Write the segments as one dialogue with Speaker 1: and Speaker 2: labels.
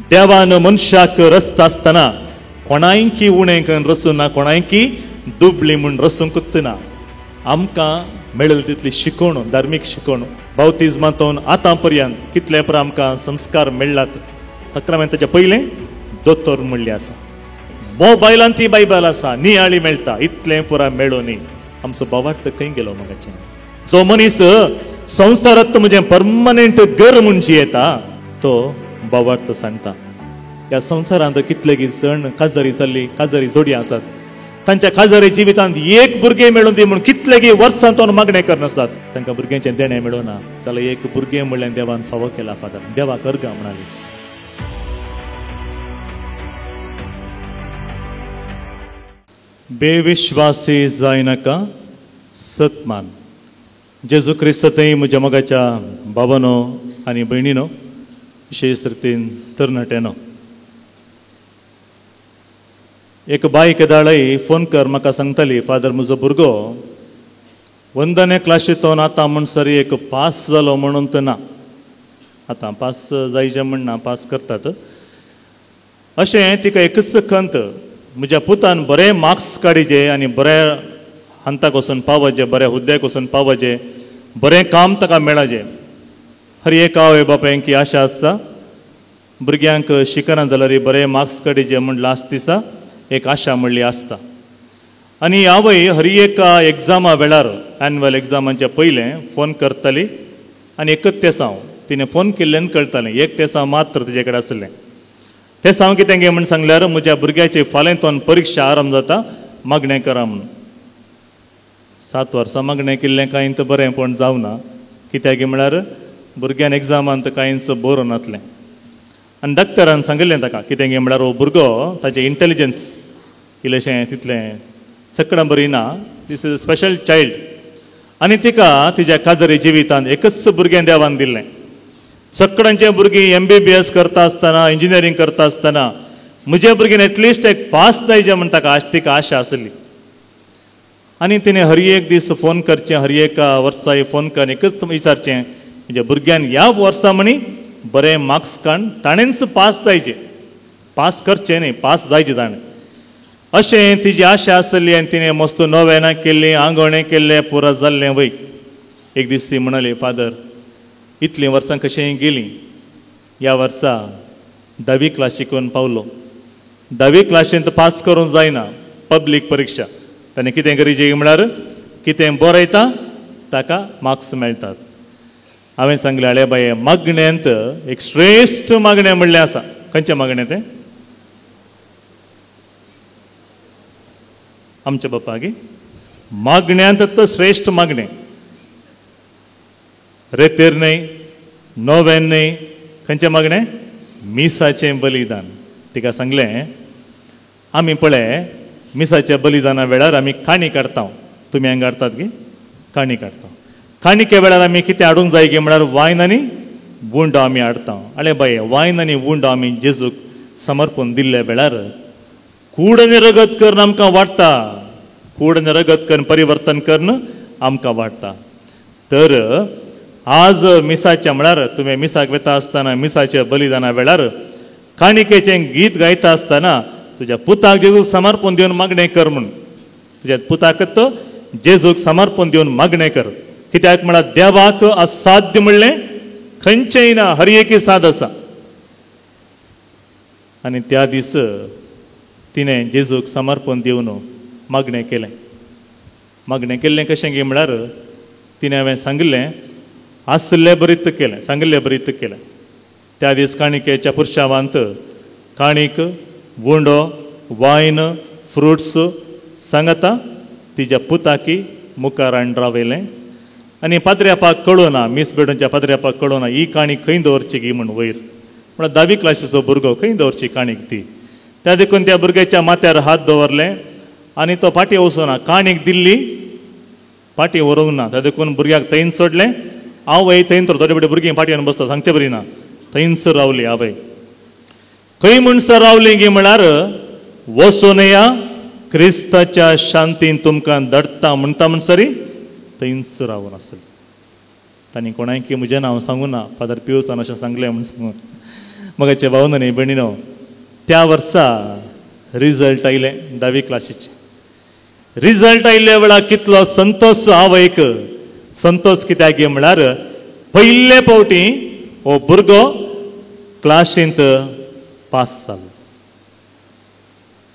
Speaker 1: देवान मनशाक रचता आसतना कोणायकी उणें करून रसूं ना, कोणायकी दुबळी म्हूण रसूंकूच ना. आमकां मेळ्ळी तितली शिकवण, धार्मीक शिकवण, बावतिज्मांतून आतां पर्यंत कितले पर आमकां संस्कार मेळ्ळात. साक्रामेंताच्या पयलें दोतोर म्हणले आसा, मोबायलान ती बायबल आसा, नियाळी मेळटा, इतलें पुरा मेळूं न्ही. आमचो भावार्थ खंय गेलो मगाचें? जो मनीस संवसारांत म्हजें परमनंट घर म्हूण जियेता तो भावार्थ सांगता. ह्या संवसारांत कितले जण काजारी जाल्ली, काजारी जोडी आसात, तांच्या काजारी जिवितांत एक भुरगें मेळून दी म्हूण कितले वर्सां तो मागणें करनासात, तांकां भुरग्यांचें देणें मेळना. जाल्यार एक भुरगें म्हणल्यार देवान फावो केला फादर, देवाक अर्गां म्हणाली. बेविश्वासी जायनाका, सतमान. जेजू क्रिस्त थंय म्हज्या मोगाच्या बाबानो आनी भयणीनो, विशेश रितीन तरणाट्यानो, एक बाई केदाळय फोन कर म्हाका सांगताली, फादर म्हजो भुरगो वंदने क्लासीतून आतां म्हणसर एक पास जालो म्हणून तर ना, आतां पास जायचे म्हण ना, पास करतात अशें. तिका एकच खंत, म्हज्या पुतान बरे मार्क्स काडिजे आनी बऱ्या हंताक वचून पावचे, बऱ्या हुद्द्याक वचून पावचे, बरें काम ताका मेळाचें. हर एक आवय बापायंकी आशा आसता भुरग्यांक शिकना जाल्यार बरे मार्क्स काडिजे म्हूण लास्ट दिसा एक आशा म्हणली आसता. आनी आवय हर एका एग्जामा वेळार, एन्युअल एग्जामाच्या पयलें फोन करताली आनी एकच तेसांव तिणें फोन केल्ल्यान कळटालें, एक तेसांव मात्र तिजे कडेन आसलें. तेसांव कितें गे म्हूण सांगल्यार, म्हज्या भुरग्याची फाल्यां तोन परिक्षा आरंभ जाता, मागणें करा म्हूण. 7 वर्सां मागणें केल्लें कांय तर बरें पण जावना, कित्याक म्हळ्यार भुरग्यान एग्जामांत कांयच बरोवं नासलें. आनी डॉक्टरान सांगिल्लें ताका कितें गे म्हळ्यार हो भुरगो ताचें इंटेलिजन्स इल्लेशें तितलें सगळ्यां बरी ना, this is a special child. आनी तिका तिज्या काजरी जिवितांत एकच भुरगें देवान दिल्लें. सगळ्यांचे भुरगीं MBBS करता आसतना, इंजिनियरींग करता आसतना म्हज्या भुरग्यान एटलिस्ट एक पास जायचें म्हूण ताका तिका आशा आसली. आनी तिणें हर एक दीस फोन करचें, हर एका वर्सा फोन कर एकच विचारचें, म्हज्या भुरग्यान ह्या वर्सा म्हणी बरें मार्क्स काड, ताणेंच पास जायचें, पास करचें न्ही, पास जायचें ताणें, अशें तिजी आशा आसली. आनी तिणें मस्त नोवेनां केल्लीं, आंगवणें केल्लें, पुरो जाल्लें वय. एक दीस ती म्हणाली, फादर इतलीं वर्सां कशें गेलीं, ह्या वर्सा 10वी क्लास शिकून पावलो, 10वी क्लासींत पास करूंक जायना, पब्लीक परिक्षा, ताणें कितें करीचें म्हळ्यार कितें बरयता ताका मार्क्स मेळटात. हांवें सांगलें, आळे बाये, मागण्यांत एक श्रेश्ठ मागणें म्हणलें आसा. खंयचें मागणें तें? आमच्या बाप्पा गे मागण्यांत तर श्रेश्ठ मागणें, रेतेर न्हय, नोवेन न्हय, खंयचें मागणें? मिसाचें बलिदान. तिका सांगलें, आमी पळय मिसाच्या बलिदाना वेळार आमी काणी काडटा, तुमी हांगा काडटात गे? काणी काडटा. काणके वेळार आमी कितें हाडूंक जाय गे म्हळ्यार वायन आनी उंडो आमी हाडटा. आळे बाये, वायन आनी उंडो आमी जेजूक समर्पण दिल्ल्या वेळार कूड आनी रगत करून आमकां वाडटा, कूड आनी रगत करून परिवर्तन करून आमकां वाडटा. तर आज मिसाच्या म्हळ्यार तुमी मिसाक वता आसतना, मिसाच्या बलिदाना वेळार काणिकेचें गीत गायता आसतना तुज्या पुताक जेजूक समर्पण दिवन मागणें कर म्हूण, तुज्या पुताक जेजूक समर्पण दिवन मागणें कर. कित्याक म्हळ्यार देवाक असाध्य म्हणलें खंयचेंय ना, हर एक साद आसा. आनी त्या दीस तिणें जेजूक समर्पण दिवन मागणें केलें. मागणें केल्लें कशें गे म्हळ्यार तिणें हांवें सांगिल्लें आसलें बरीत केलें, सांगिल्लें बरीत केलें. त्या दीस काणिकेच्या पुरशावांत काणीक, उंडो, वायन, फ्रुट्स सांगता तिज्या पुताकी मुखार हाडून रावयलें. आनी पाद्र्यापाक कळना, मीस बेडूंच्या पाद्र्यापाक कळना ही काणी खंय दवरची गी म्हूण वयर, म्हळ्यार 10वी क्लासीचो भुरगो खंय दवरची काणीक ती. त्या देखून त्या भुरग्याच्या माथ्यार हात दवरले आनी तो फाटीं वचना, काणीक दिल्ली फाटीं व्हरूंक ना. त्या देखून भुरग्याक थंयच सोडलें. आवय थंय तर थोडे थोडे भुरगीं फाटल्यान बसता, सांगचे बरी ना, थंयच रावली आवय. खंय म्हणसर रावली गी म्हळ्यार वचून या क्रिस्ताच्या शांतीन तुमकां दडटा म्हणटा म्हणसरी थंयच रावून आसली. तांणी कोणायकी म्हजें नांव सांगू ना, फादर पियूसान अशें सांगलें म्हूण सांगून. मगाचे भावना न्ही भयणीनो, त्या वर्सा रिजल्ट आयले धावी क्लासीचे. रिजल्ट आयिल्ल्या वेळार कितलो संतोष आवयक. संतोष कित्याक म्हळ्यार पयले फावटी हो भुरगो क्लासींत पास जालो.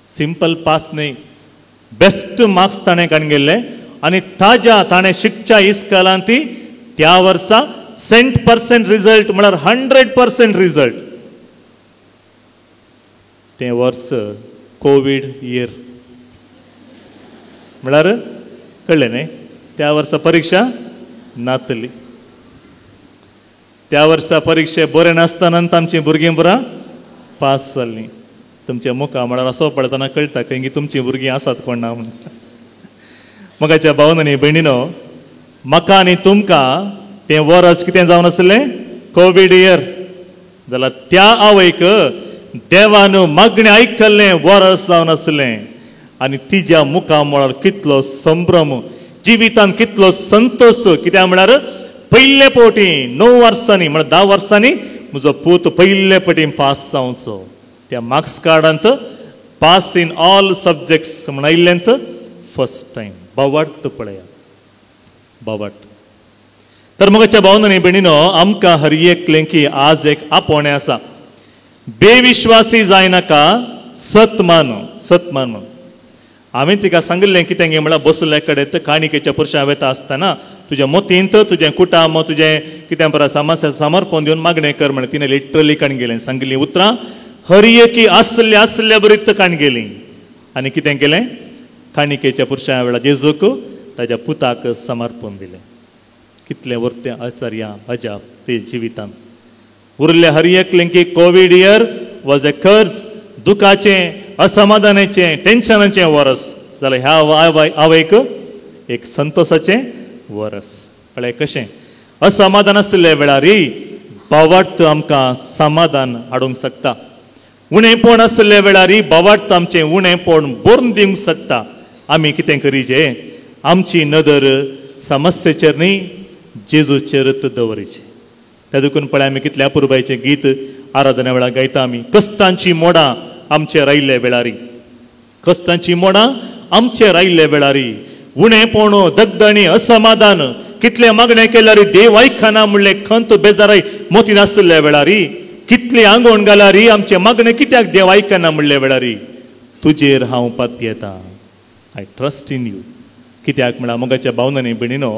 Speaker 1: सिंपल पास न्हय, बेस्ट मार्क्स ताणें काडून गेल्ले आनी ताज्या ताणें शिकच्या इस्कलांत ती त्या वर्सा 100% रिजल्ट म्हळ्यार 100% रिजल्ट. तें वर्स कोवीड इयर म्हळ्यार कळ्ळें न्हय, त्या वर्सा परिक्षा नातली. त्या वर्सा परिक्षे बरें नासतना आमचीं भुरगीं पुरा पास जाल्लीं. तुमच्या मुखा म्हळ्यार असो पळयतना कळटा खंय तुमचीं भुरगीं आसात कोण ना म्हणून. मगाच्या भावन आनी भयणीनो, म्हाका आनी तुमकां तें वर्स कितें जावन आसलें, कोवीड इयर जाल्यार त्या आवयक देवान मागणें आयकल्लें वर्स जावन आसलें. आनी तिज्या मुखा म्हळ्यार कितलो संभ्रम, जिवितान कितलो संतोष. कित्याक म्हळ्यार पयले फावटी 9 वर्सांनी म्हळ्यार 10 वर्सांनी म्हजो पूत पयले फावटी पास जावचो. त्या मार्क्स कार्डांत पास इन ऑल सब्जेक्ट्स म्हण आयिल्लेंत फर्स्ट टायम. बावार्थ पळया, बावार्थ. तर मगाच्या भावना न्ही भयणीनो, आमकां हर एकलें की आज एक आपोवणें आसा. बेविश्वासी जायनाका, सत मान, सत मान. हांवें तिका सांगिल्लें कितें गे म्हळ्यार बसल्या कडेन काणिकेच्या पुरशां वेता आसतना तुज्या मोतींत तुजें कुटाम तुजें कितें बरें समस्या समर्पण दिवन मागणें कर म्हणलें. तिणें लिटरली काण गेलें, सांगिल्लीं उतरां हर एकी आसल्या आसल्या बरीत काण गेली. आनी कितें केलें, काणिकेच्या पुरशां वेळार जेजूक ताज्या पुताक समर्पण दिलें. कितलें वर्तें आचार्या अजाप ते जिवितांत उरले हर एकलें की Covid year was a curse, दुखाचें, असमाधानाचें, टेन्शनाचें वरस जाल्यार ह्या आवयक एक संतोषाचें वरस. पळय कशें असमाधान आसल्या वेळार भावार्थ आमकां समाधान हाडूंक शकता. उणेपण आसल्या वेळार भावार्थ आमचें उणेपण भरून दिवंक शकता. आमी कितें करीचे, आमची नदर समस्येचेर न्ही जेजूचेरच दवरीचे. त्या देखून पळय आमी कितल्या अपुरबायचें गीत आराधना वेळार गायता आमी. कश्टांची मोडां आमचेर आयिल्ल्या वेळार, कश्टांची मोडां आमचेर आयिल्ल्या वेळार, उणेपण, दगदणी, असमाधान, कितले मागणें केल्यार देव आयकना म्हणलें खंत बेजाराय मोती नासल्या वेळार, कितली आंगवण घाल्यार आमचें मागणें कित्याक देव आयकना म्हणल्या वेळार, तुजेर हांव पातयेता. I trust in you. कित्याक म्हळ्यार मोगाच्या भावनांनी भयणीनो,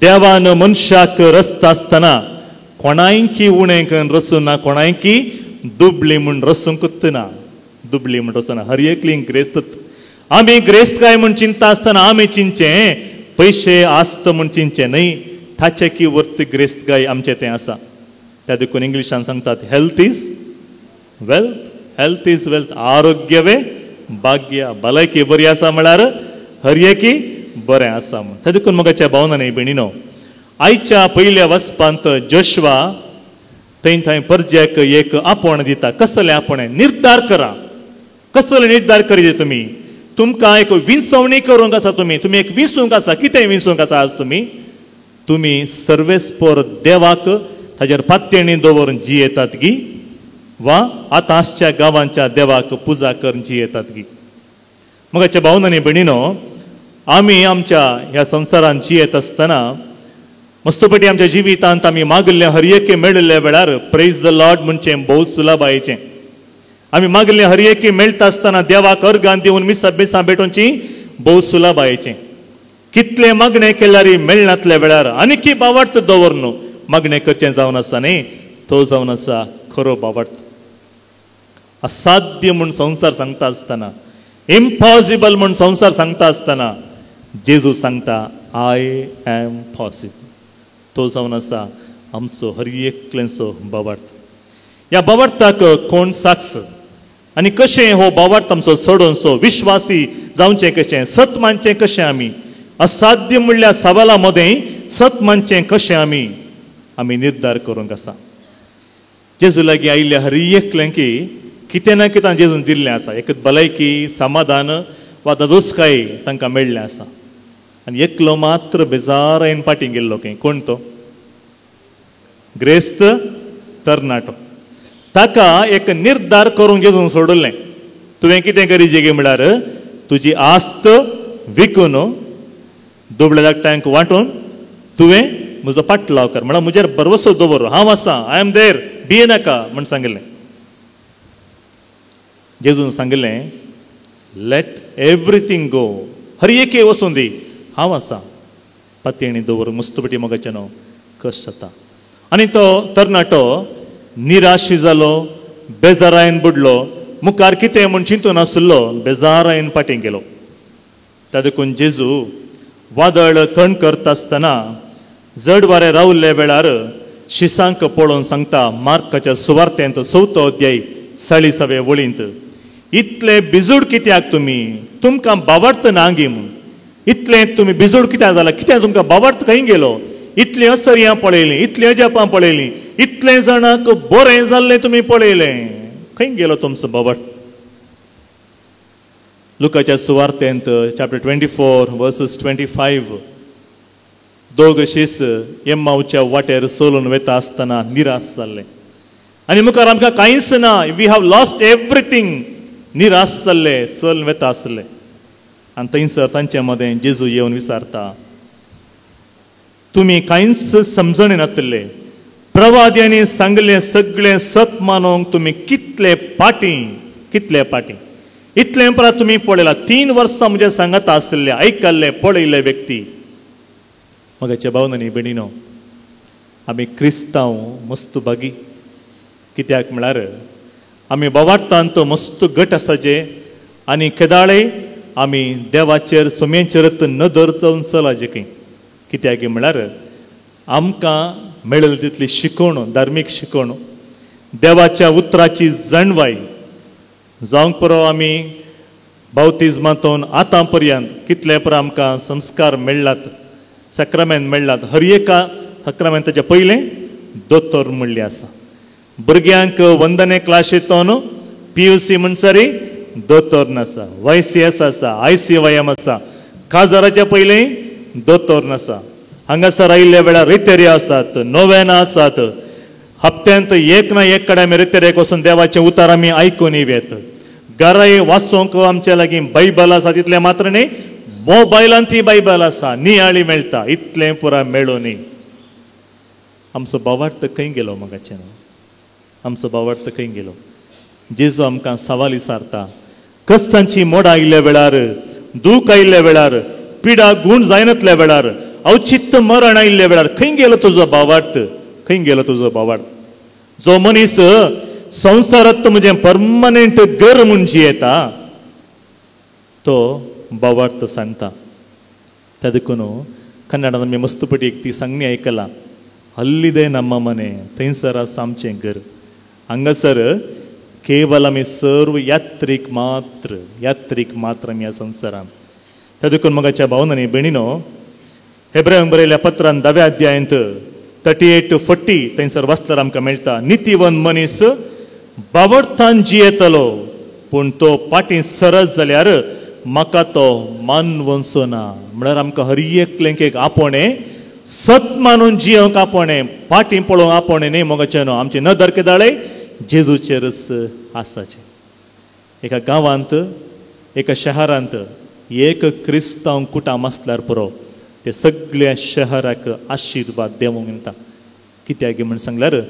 Speaker 1: देवान मनशाक रस्ता आसतना कोणायकी उणें करून रसूं ना, कोणायकी दुबळी म्हूण रसूंकच ना, दुबळी म्हूण रसूं ना. हर एकली ग्रेस्त. आमी ग्रेस्त काय म्हूण चिंता आसतना आमी चिंतचें पयशे आसत म्हूण चिंतचें न्हय, ताचें की वर्त ग्रेस्त काय आमचें तें आसा. त्या देखून इंग्लिशान सांगतात health is wealth, health is wealth. आरोग्य वे भाग्य, भलायकी बरी आसा म्हळ्यार हर एकी बरें आसा म्हूण. त्या देखून मोगाच्या भावना न्ही भयणीनो, आयच्या पयल्या वचपांत जोशवा थंय थंय परज्याक एक आपोवणें दिता. कसलें आपोवणें? निर्धार करा. कसले निर्धार करीत तुमी? तुमकां एक विंचवणी करूंक आसा, तुमी तुमी एक विंचूंक आसा. कितें विंचूंक आसा आज तुमी? तुमी सर्वेस्पोर देवाक ताजेर पात्यणी दवरून जियेतात गी, वा आतां आसच्या गांवांच्या देवाक पुजा करून जियेतात गी. मोगाच्या भावना न्ही भयणीनो, आमी आमच्या ह्या संवसारांत जियेत आसतना मस्तपटी आमच्या जिवितांत आमी मागिल्लें हर एके मेळिल्ल्या वेळार प्रेज the Lord म्हणचें भोव सुलभायेचें. आमी मागिल्लें हर एके मेळटा आसतना देवाक अर्गान दिवन मिसां मिसां भेटोवची भोव सुलभायेचें. कितलें मागणें केल्यार मेळनातल्या वेळार आनीकी भावार्थ दवर न्हू मागणें करचें जावन आसा न्ही, तो जावन आसा खरो भावार्थ. असाध्य म्हूण संवसार सांगता आसतना, इम्पॉसिबल म्हूण संवसार सांगता आसतना जेजू सांगता I am possible. तो जावन आसा आमचो हर एकल्यांचो भावार्थ. ह्या भावार्थाक कोण साक्ष आनी कशें हो भावार्थ आमचो चडोवचो, विश्वासी जावचें कशें, सत मानचें कशें आमी, असाध्य म्हणल्यार सवाला मदें सत मानचें कशें आमी, आमी निर्धार करूंक आसा. जेजू लागीं आयिल्ल्या हर एकलें की कितें ना कितें जेजून दिल्लें आसा, एक भलायकी, समाधान वा दादोसकाय तांकां मेळ्ळें आसा. आनी एकलो मात्र बेजारायन पाटी गेल्लो खंय, कोण तो? ग्रेस्त तरणाटो. ताका एक निर्धार करूंक जेजून सोडलें, तुवें कितें करीजे गे म्हळ्यार तुजी आस्त विकून दुबळे धाकट्यांक वांटून तुवें म्हजो पाटलाव कर, म्हळ्यार म्हजेर भरवसो दवर, हांव आसा, I am there, भिये नाका म्हण सांगिल्लें. जेजून सांगिल्लें let everything गो, हर एके वचून दी, हांव आसा. पातयेणी दवर मुस्तपटी मोगाचें न्हू कश्ट जाता. आनी तो तरणाटो निराशी जालो, बेजारायन बुडलो, मुखार कितें म्हूण चिंतून आशिल्लो, बेजारायन फाटीं गेलो. त्या देखून जेजू वादळ थंड करता आसतना जड वारें रावल्ल्या वेळार शिसांक पळोवन सांगता, मार्काच्या सुवार्तेंत 4 अध्याय 40 वळींत, इतले बिजूड कित्याक तुमी, तुमकां बावडत ना गी म्हूण, इतलें तुमी बिजूड कित्याक जाला, कित्याक तुमकां बावडत खंय गेलो, इतलीं असर्यां पळयलीं, इतलीं अजापां पळयलीं, इतलें जाणांक बरें जाल्लें तुमी पळयलें, खंय गेलो तुमचो बावड. लुकाच्या सुवार्तेंत चॅप्टर 24 वर्सस 25 दोग शीस एम्मावच्या वाटेर चलून वेता आसतना निराश जाल्ले आनी मुखार आमकां कांयच ना, we have lost everything, निराश जाल्ले चल वेता आसले. आनी थंयसर तांचे मदें जेजू येवन विचारता, तुमी कांयच समजणी नातिल्ले, प्रवाद्यांनी सांगलें सगळें सत मानूंक तुमी कितले फाटीं, कितले फाटीं, इतलें परत तुमी पळयला, 3 वर्सां म्हज्या सांगाता आशिल्ले, आयकल्ले, पळयल्ले व्यक्ती. मगाच्या भावनांनी भयणीनो, आमी क्रिस्तांव मस्त भागी, कित्याक म्हळ्यार आमी बोवाळटांत मस्त गट आसाचे आनी केदाळे आमी देवाचेर सोम्यांचेरच नदर जावन चलाचे खंय, कित्याक म्हळ्यार आमकां मेळ्ळी तितली शिकवण, धार्मीक शिकवण, देवाच्या उतराची जाणवाय जावंक पुरो. आमी बावतिज्मांतून आतां पर्यंत कितले पर आमकां संस्कार मेळ्ळात, साक्रामेंत मेळ्ळात, हर एका साक्रामेंताचें पयलें दोतोर म्हणलें आसा. भुरग्यांक वंदने क्लासींतून PUC म्हणसरी दोतोर नासा, YCS आसा, ICYM आसा, काजाराच्या पयलें दोतोर नासा. हांगासर आयिल्ल्या वेळार रितेरी आसात, नोवेनां आसात, हप्त्यांत एक ना एक कडेन आमी रितेरेक वचून देवाचें उतार आमी आयकून येत. घराय वाचूंक आमच्या लागीं बायबल आसा तितलें मात्र न्ही, मोबायलान ती बायबल आसा, नियाळी मेळटा, इतलें पुरा मेळूं न्ही. आमचो भावार्थ खंय गेलो मगाचें न्हू, आमचो भावार्थ खंय गेलो. जेजू आमकां सवाल विचारता, कश्टांची मोडां आयिल्ल्या वेळार, दूख आयिल्ल्या वेळार, पिडा गूण जायनातल्या वेळार, अवचित्त मरण आयिल्ल्या वेळार खंय गेलो तुजो भावार्थ, खंय गेलो तुजो भावार्थ. जो मनीस संवसारांत म्हजें परमनंट घर म्हूण जियेता तो भावार्थ सांगता. त्या देखून कन्नडान आमी मस्तपटी एक ती सांगणी आयकला, हल्लिदे नम्मा मने, थंयसर आसा आमचें घर, हांगासर केवल आमी सर्व यात्रीक मात्र, यात्रीक मात्र आमी ह्या संवसारांत. त्या देखून मगाच्या भावनांनी भयणीनो, हेब्रेयांक बरयल्या पत्रान 10व्या अध्यायांत 38 to 40 थंयसर वाचल्यार आमकां मेळटा, नितीवन मनीस बावडतान जियेतलो, पूण तो फाटीं सरत जाल्यार म्हाका तो मानवनचो ना. म्हळ्यार आमकां हर एकलेंक एक आपोवणें, सत मानून जियोंक आपोवणें, फाटीं पळोवंक आपोवणें न्ही मोगाचें न्हू. आमची नदर केदाळे जेजूचेरच आसाचें. एका गांवांत, एका शहरांत एक क्रिस्तांव कुटाम आसल्यार पुरो, ते सगळ्या शहराक आशिर्वाद देवूंक येता. कित्याक म्हण सांगल्यार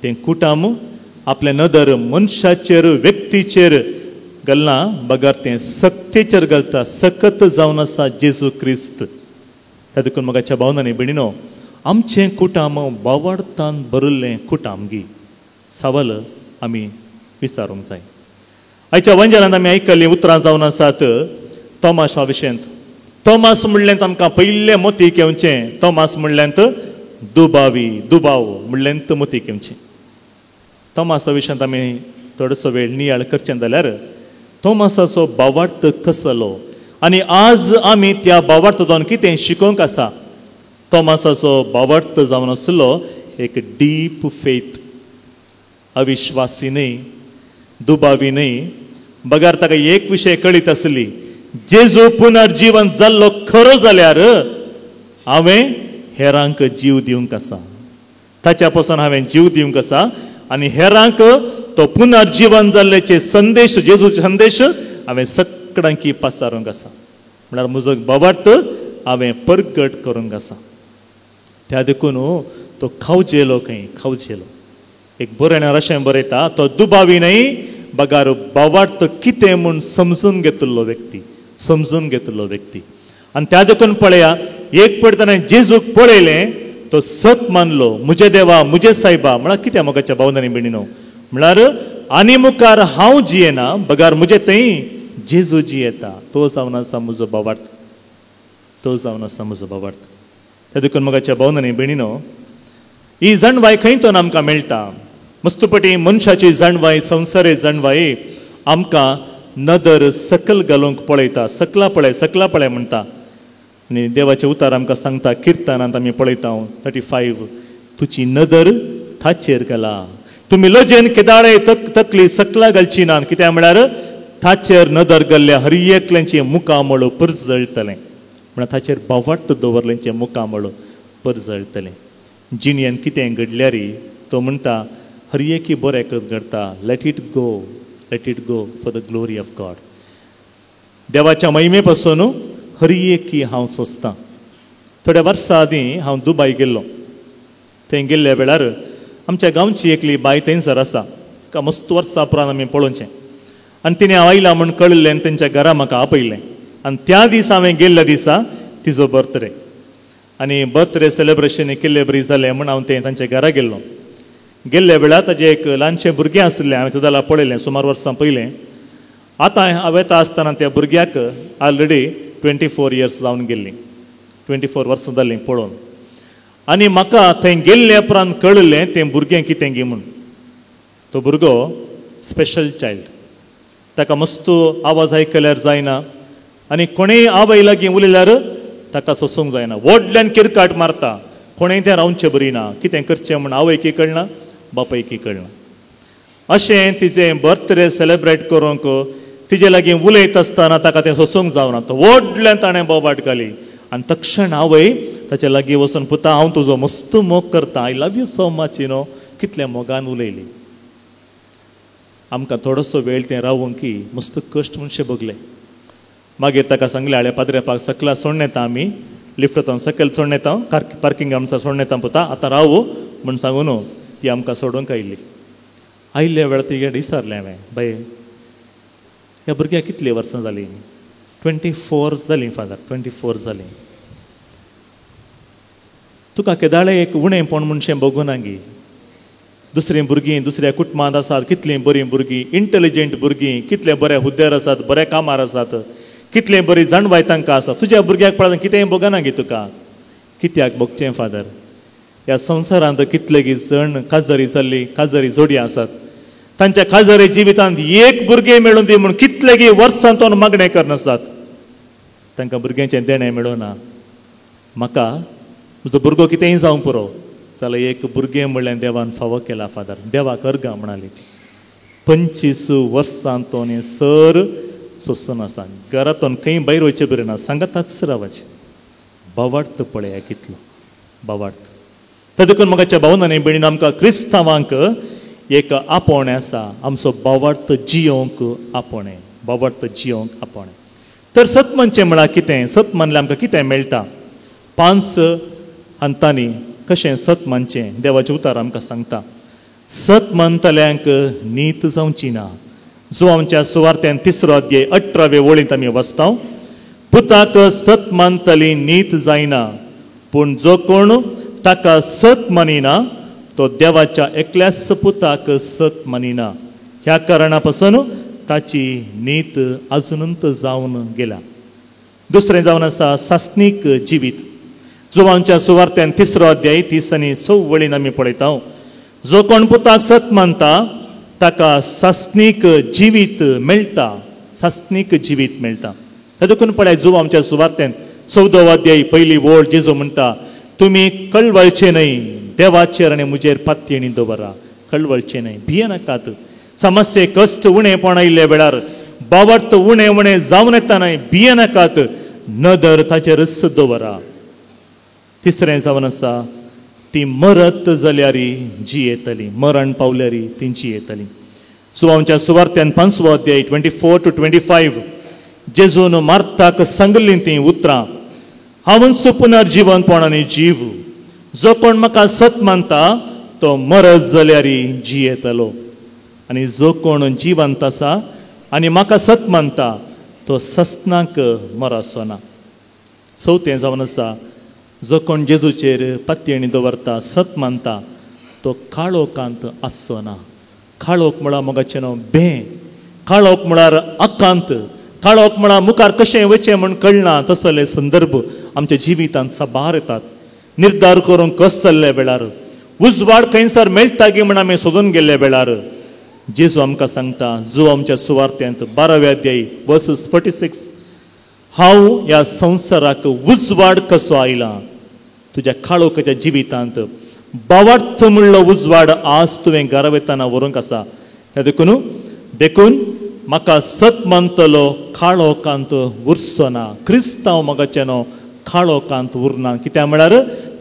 Speaker 1: तें कुटाम आपलें नदर मनशाचेर, व्यक्तीचेर घालना, बगर तें सक्तेचेर घालता, सकत जावन आसा जेजू क्रिस्त. त्या देखून मगाच्या भावनांनी भयणीनो, आमचें कुटाम बावडतान भरिल्लें कुटाम गी सवाल आमी विचारूंक जाय. आयच्या वंजनांत आमी आयकल्लीं उतरां जावन आसात तोमाशा विशयांत. तोमास म्हणलें आमकां पयलें मोतीक येवचें, तोमास म्हणलें दुबावी, दुबाव म्हणलें मोतीक येवचें. तोमासा विशयांत आमी थोडोसो वेळ नियाळ करचें जाल्यार तोमासाचो भावार्थ कसलो आनी आज आमी त्या भावार्थान कितें शिकोवंक आसा. तोमासाचो भावार्थ जावन आशिल्लो एक डीप फेथ, अविश्वासी न्हय, दुबावी न्हय, बगर ताका एक विशय कळीत आसली, जेजू पुनर्जीवन जाल्लो खरो जाल्यार हांवें हेरांक जीव दिवंक आसा, ताच्या पासून हांवें जीव दिवंक आसा आनी हेरांक तो पुनर्जीवन जाल्ल्याचे संदेश, जेजूचे संदेश हांवें सगळ्यांकी पासारूंक आसा. म्हळ्यार म्हजो भावार्थ हांवें परगट करूंक आसा. त्या देखून तो खावजेलो खंय, खावजेलो. एक बरयणार अशें बरयता, तो दुबावी न्हय बगार भावार्थ कितें म्हूण समजून घेतिल्लो व्यक्ती, समजून घेतिल्लो व्यक्ती. आनी त्या देखून पळया, एक पट ताणें जेजूक पळयलें, तो सत मानलो, म्हजे देवा म्हजे सायबा. म्हळ्यार कितें मोगाच्या भावनांनी भयणीनो, म्हळ्यार आनी मुखार हांव जियेना बगार म्हजे थंय जेजू जियेता. तो जावन आसा म्हजो भावार्थ, तो जावन आसा म्हजो भावार्थ. त्या देखून मोगाच्या भावनांनी भयणीनो, ही जाणवाय खंय तो आमकां मेळटा? मस्तपटी मनशाची जाणवाय, संवसारी जाणवाय आमकां नदर सकल घालूंक पळयता, सकला पळय, सकला पळय म्हणटा. आनी देवाचें उतार आमकां सांगता, किर्तनांत आमी पळयता 35, तुजी नदर ताचेर घाला, तुमी लजेन केदाळे तकली सकला घालची ना. कित्याक म्हळ्यार ताचेर नदर घाल्ल्या हर एकल्याचें मुखामळ परजळटलें. म्हळ्यार ताचेर भावार्थ दवरल्यांचें मुखामळ परजळटलें. जिणेन कितें घडल्यार तो म्हणटा हर एकी बरें घडता, let it go, let it go for the glory of God. देवाच्या महिमे पासून हर एकी हांव सोंसतां. थोड्या वर्सां आदीं हांव दुबाय गेल्लो. थंय गेल्ल्या वेळार आमच्या गांवची एकली बाय थंयसर आसा, तिका मस्त वर्सां उपरांत आमी पळोवचें. आनी तिणें हांव आयलां म्हूण कळिल्लें आनी तेंच्या घरा म्हाका आपयलें. आनी त्या दिसा हांवें गेल्ल्या दिसा तिजो बर्थडे, आनी बर्थडे सेलेब्रेशन केल्ले बरी जालें म्हूण हांव तें तांच्या घरा गेल्लो. गेल्ल्या वेळार ताजें एक ल्हानशें भुरगें आशिल्लें, हांवें तेदोळा पळयलें सुमार वर्सां पयलें. आतां हांव येता आसतना त्या भुरग्याक ऑलरेडी 24 इयर्स जावन गेल्लीं, 24 वर्सां जालीं पळोवन. आनी म्हाका थंय गेल्ले उपरांत कळिल्लें तें भुरगें कितें गी म्हूण. तो भुरगो स्पेशल चायल्ड, ताका मस्त आवाज आयकल्यार जायना आनी कोणेय आवय लागीं उलयल्यार ताका सोसूंक जायना, व्हडल्यान किरकाट मारता, कोणेय तें रावचें बरी ना, कितें करचें म्हूण आवयकी कळना बापायकी कळना. अशें तिजें बर्थडे सेलेब्रेट करूंक तिजे लागीं उलयत आसतना ताका तें सोसूंक जावना, तो व्हडल्यान ताणें बोबाट घाली. आनी तक्षण आवय ताच्या लागीं वचून, पुता हांव तुजो मस्त मोग करता, I love you so much, you know, कितल्या मोगान उलयली. आमकां थोडोसो वेळ तें रावूंक की मस्त कश्ट म्हणशे भोगले. मागीर ताका सांगलें, हाळे पाद्रेपाक सकला सोडून येता आमी, लिफ्टांत सकयल सोडून येता, पार्किंग आमचा सोडून येता पुता, आतां रावू म्हूण सांगून ती आमकां सोडूंक आयली. आयिल्ल्या वेळार तिगे विचारलें हांवें, बाय ह्या भुरग्याक कितलीं वर्सां जालीं? 24 जालीं फादर, 24 जालीं. तुका केदाळे एक उणेंपण म्हणशें भोगूना गी? दुसरीं भुरगीं दुसऱ्या कुटुंबांत आसात, कितलीं बरीं भुरगीं, इंटेलिजंट भुरगीं, कितले बरे हुद्द्यार आसात, बऱ्या कामार आसात, कितलें बरी जाणवाय तांकां आसा, तुज्या भुरग्याक पळोवन कितेंय भोगना गी तुका? कित्याक भोगचें फादर? ह्या संवसारांत कितले गी जण काजारी जाल्ली, काजारी जोडयां आसात, तांच्या काजारी जिवितांत एक भुरगें मेळून दी म्हूण कितले गी वर्सां तो मागणें करनासात, तांकां भुरग्यांचें देणें मेळना. म्हाका म्हजो भुरगो कितेंय जावं पुरो, जाल्यार एक भुरगें म्हणल्यार देवान फावो केला फादर, देवाक अर्गां म्हणाली. 25 वर्सां तो सर सोसून आसा, घरांतून खंय भायर वयचें बरें ना, सांगाताच रावचें. भावार्थ पळया कितलो भावार्थ. त्या देखून म्हाका भावनांनी भयणीन आमकां क्रिस्तांवांक एक आपोवणें आसा, आमचो भावार्थ जियोंक आपोवणें, भावार्थ जियोंक आपोवणें. तर सत म्हणचें म्हळ्यार कितें? सत मानल्यार आमकां कितें मेळटा? 5 हंतांनी कशें सत मानचें देवाचें उतार आमकां सांगता. सत मानतल्यांक नीत जावची ना. जो आमच्या सुवार्थ्यान 3 अध्याय 18वे वळींत आमी वाचता, पुताक सत मानतली नीत जायना, पूण जो कोण ताका सत मानिना तो देवाच्या एकल्याच पुताक सत मानिना. ह्या कारणा पासून ताची नीत अजूनंत जावन गेल्या. दुसरें जावन आसा सासणीक जिवीत. जो आमच्या सुवार्थ्यान 3 अध्याय 30 आनी 6 वळीन आमी पळयता, जो कोण पुताक सत मानता ताका सासणीक जिवीत मेळटा, सासणीक जिवीत मेळटा. त्या देखून पळय जो आमच्या सुवार्थ्यान 14 अध्याय 1 वळ जेजू म्हणटा, तुमी कळवळचे न्हय, देवाचेर आनी म्हजेर पातयेणी दवरा. कळवळचे न्हय, भियेनाकात. समस्ये कश्ट उणेपण आयिल्ल्या वेळार, बावर्त उणें उणें जावन येता न्हय, भियेनाकात, नदर ताचेरच दवरा. तिसरें जावन आसा ती मरत जाल्यार जियेतली, मरण पावल्यार ती जियेतली. जुवांच्या सुवार्त्यान 5वो अध्याय 24 to 25 जेजून मार्ताक सांगलीं तीं उतरां, हांवूच पुनर्जीवनपण आनी जीव, जो कोण म्हाका सत मानता तो मरत जाल्यार जियेतलो, आनी जो कोण जिवंत आसा आनी म्हाका सत मानता तो सस्नाक मरचो ना. चवथें जावन आसा, जो कोण जेजूचेर पातयेणी दवरता, सत मानता तो काळोखांत आसचो ना. काळोख म्हळ्यार मोगाचें नांव बें, काळोख म्हळ्यार आकांत, काळोख म्हळ्यार मुखार कशें वचें म्हूण कळना. तसले संदर्भ आमच्या जिवितांत साबार येतात. निर्धार करूंक कस जाल्ल्या वेळार, उजवाड खंयसर मेळटा गी म्हण आमी सोदून गेल्ल्या वेळार जेजू आमकां सांगता, जो आमच्या सुवार्थ्यांत 12व्या अध्याय वर्सस 46, हांव ह्या संवसाराक उजवाड कसो आयला. तुज्या काळोखाच्या जिवितांत बावार्थ म्हणलो उजवाड आज तुवें घरा वतना व्हरूंक आसा. त्या देखून म्हाका सत मानतलो काळोखांत उरचो ना. क्रिस्तांव मोगाचें न्हू काळोखांत उरना, कित्याक म्हळ्यार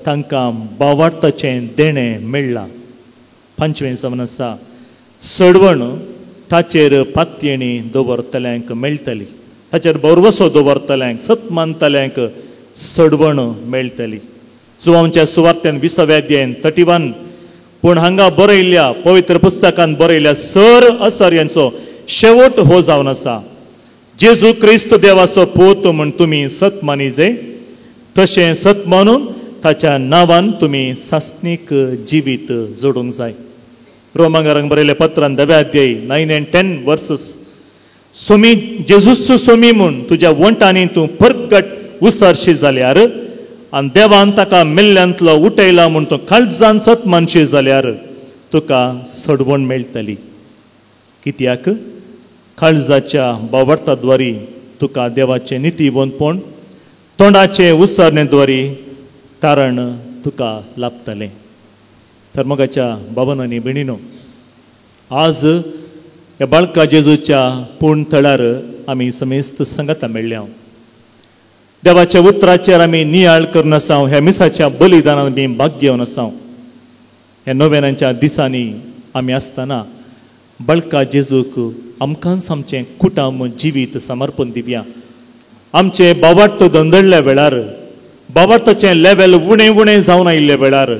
Speaker 1: तांकां बावार्थाचें देणें मेळ्ळां. 5वें जावन आसा, सडवण ताचेर पातयेणी दवरतल्यांक मेळटली, ताचेर भरवसो दवरतल्यांक, सत मानतल्यांक सडवण मेळटली. जुवांच्या सुवार्त्यान 20व्या अध्यायान 31, पूण हांगा बरयल्ल्या पवित्र पुस्तकान बरयल्ल्या सर असर्यांचो शेवट हो जावन आसा, जेजू क्रिस्त देवाचो पूत म्हूण तुमी सत मानिजे, तशें सत मानून ताच्या नांवान तुमी सासणीक जिवीत जोडूंक जाय. रोमांगारांक बरयल्ल्या पत्रान 10व्या अध्याय 9 and 10 versus, Somi जेजूस सोमी म्हूण तुज्या वंटांनी तूं परकट उसरशी जाल्यार आनी देवान ताका मेल्ल्यांतलो उठयला म्हूण तूं काळजान सत मानशी जाल्यार तुका सडवण मेळटली. कित्याक काळजाच्या बावडताद्वारी तुका देवाचें नितीवंतपण, तोंडाचे उसरणेद्वारी तारण तुका लाभतलें. तर मोगाच्या बाबांनो आनी भयणीनो, आज ह्या बाळका जेजूच्या पूर्ण थळार आमी समेस्त सांगाता मेळ्ळ्या. देवाच्या उतराचेर आमी नियाळ करून आसाव, ह्या मिसाच्या बलिदानान आमी भाग घेवन आसाव. ह्या नोवेनांच्या दिसांनी आमी आसतना बाळका जेजूक आमकांच आमचें कुटुंब जिवीत समर्पण दिवया. आमचे बावार्थ धंदळ्ळ्या वेळार, बावार्थाचें लेवल उणें उणें जावन आयिल्ल्या वेळार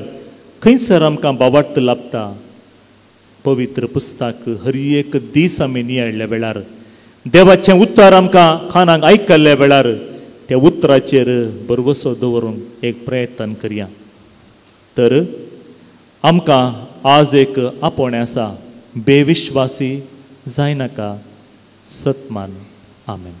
Speaker 1: खंयसर आमकां बावार्थ लाभता? पवित्र पुस्तक हर एक दीस आमी नियाळ्ळ्या वेळार, देवाचें उतर आमकां कानाक आयकल्ल्या वेळार त्या उतराचेर भरवसो दवरूंक एक प्रयत्न करया. तर आमकां आज एक आपोवणें आसा, बेविश्वासी जायनाका, सतमान. आमेन.